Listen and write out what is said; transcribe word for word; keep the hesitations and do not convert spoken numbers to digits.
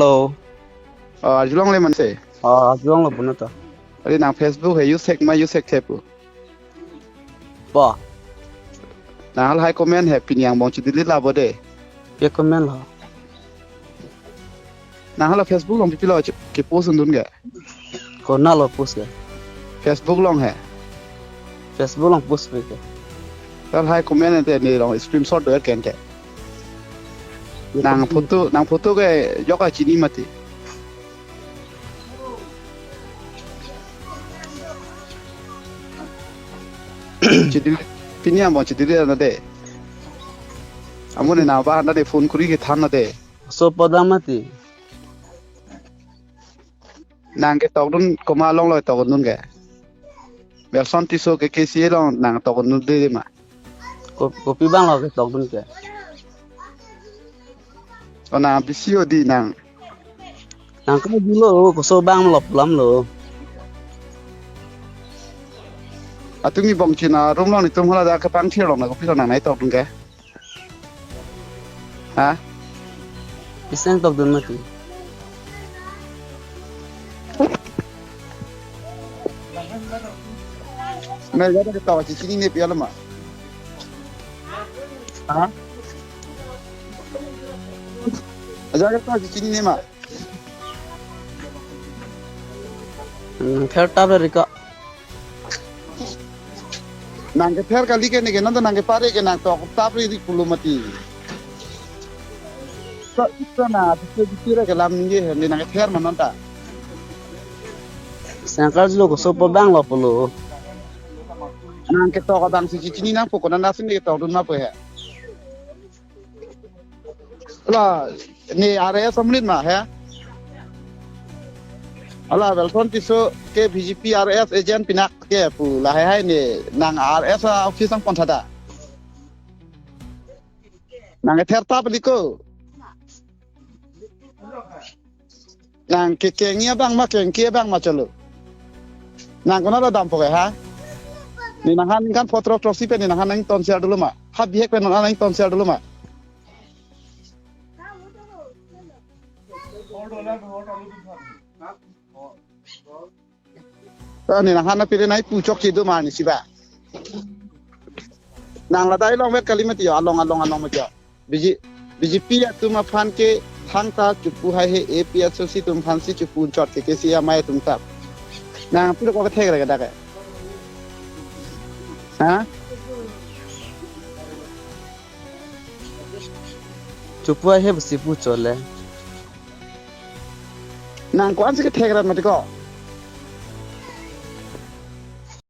Hello. Oh, arjulongle manse. Oh, arjulonglo puno to. Ari nang Facebook he use thek ma use thekthe pu. Bo. Nang lahai comment he pini angbong chidelete labo de. Ke comment lo. Nang hala Facebook along pipilo che-, ke post undun ke. Konat lo post ke. Facebook along he. Facebook along post pe ke. Lahai comment te ne along screenshot do ken ke. Nang photo, nang photo ke jok kachini mati. Chidil, pini angbong chidelete na de. Amun ne nang ba na de phone kuri kethan na de. So podang mati. Nang ketokdun komat along lo tokdun ke. Welson Tisso ke KKCA along nang tokdunde ma. Ko-, kopi abang lo ketokdun ke. Oh, nang bisi odi nang. Nang ke julo, koso abang lo pulam lo. Atum ni bong china room along netum hala dak kepangthir along na kopilo nang nai tokdun ke. Ha? Isi nang tokdun mati. Nang ajat ketok chichinine pi alo ma. Ha? Ajat ketok chichinine ma. Hmm, ther tap ri ko. Nang kether kali ke ne ke non nang kepare ke nang tok tap ri ri pulo mati. So, so na, bitu bitu ra kelam ningje he, ne nang kether ma non ta. Sangkar julo koso abang lo pulo. Nang ketok abang si chini nangpo, konat asin ne ketokdun ma pu he. Hala, ne R A S amonit ma he. Hala, Welson Tisso ke BJP R A S agent pinak ke pu lahai hai ne nang R A S office nangpon tha da. Nang kether tap liko. Nang ke kengji abang ma kengke abang ma cholo. Nang konat lo dampo ke ha? Ne nanghan ningkan pho throk throksi pen ne nanghan nangtonsel dolo ma. Ha bihek pen nanghan nangtonsel dolo ma. Ta ne nanghan na pire nai puchok chedo ma ne si ba. Nang ladak along vet kali mati yo, along along along mati yo. BJ, BJP atum aphan ke thangta chopu hai he, APHLC atum aphan si chopu chot ke, KKCA amei atum ta. Nang piro ko kethek re ke dak ke. Ha? Chopu hai he besi pu chole. Nang ko-an si kethek rat mati ko.